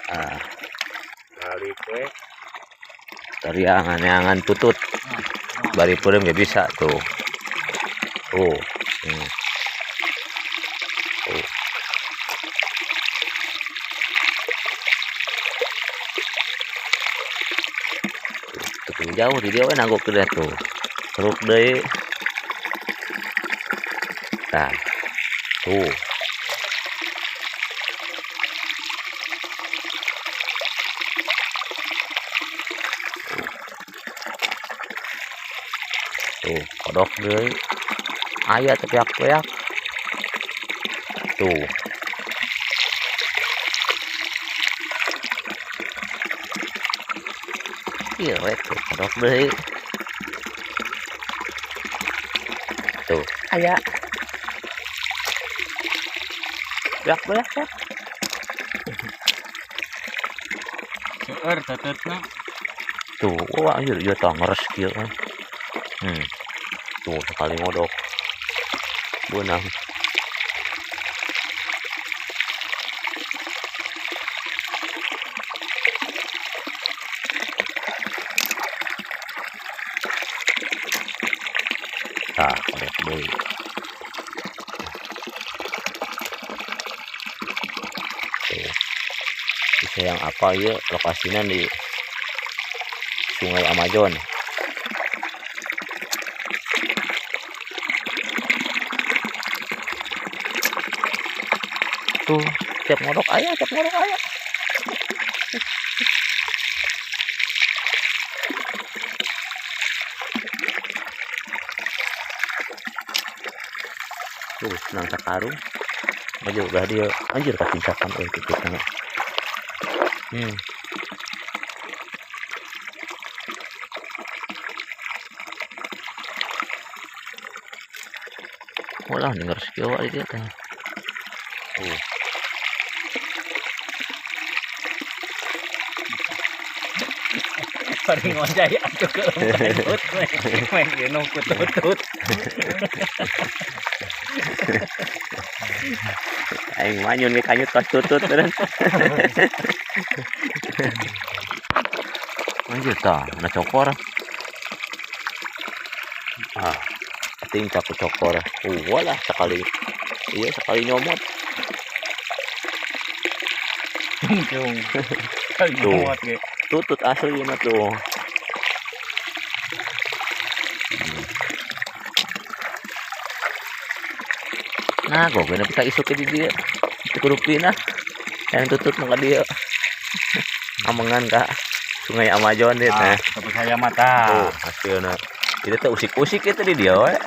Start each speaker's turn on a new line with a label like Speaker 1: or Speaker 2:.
Speaker 1: Ah,
Speaker 2: Balik we.
Speaker 1: Tariangan-angan tutut. Bari peureum ya bisa tuh. Tuh. Tuh. Tuh, jauh di dia we nanggok ke dia tuh. Keruk deui. Nah. Tuh. Tuh, kodok deui. Aya teriak-teriak. Tuh. Iya, we tuh kodok deui. Tuh, aya. Teriak-teriak ya.
Speaker 2: Seueur tetutna.
Speaker 1: Tuh, wah anjir ieu tah ngeres kieu. Tuh sekali ngodok. Beunang. Tah, kodok deui. Tuh. Bisa yang apa ieu lokasinya di Sungai Amazon. Tuh, tiap ngodok aya, tiap ngodok aya. Tuh, senang sakarung. Maju udah dia anjir katincakan euy kitu teh. Walah denger kieu wae dia teh. Tuh.
Speaker 2: Paling ngojay atuh ke lembut main genong kututut.
Speaker 1: Aing manyun ge kanyut tos tutut beureun. Anjir tah, na cokor. Ah, tingkah ku cokor. Walah sekali. Iya sekali nyomot.
Speaker 2: Cung. Sekali
Speaker 1: Tuh.
Speaker 2: nyomot ge.
Speaker 1: Tutut asli mah tuh. Nah, kok bener bisa isuk ke dia. Itu kurupina. Yang tutut mah ka dieu. Amengan ka Sungai Amazon deh,
Speaker 2: Ah,
Speaker 1: teh.
Speaker 2: tapi saya mata.
Speaker 1: Tuh, hasilna. Itu teh usik-usik itu di dia we.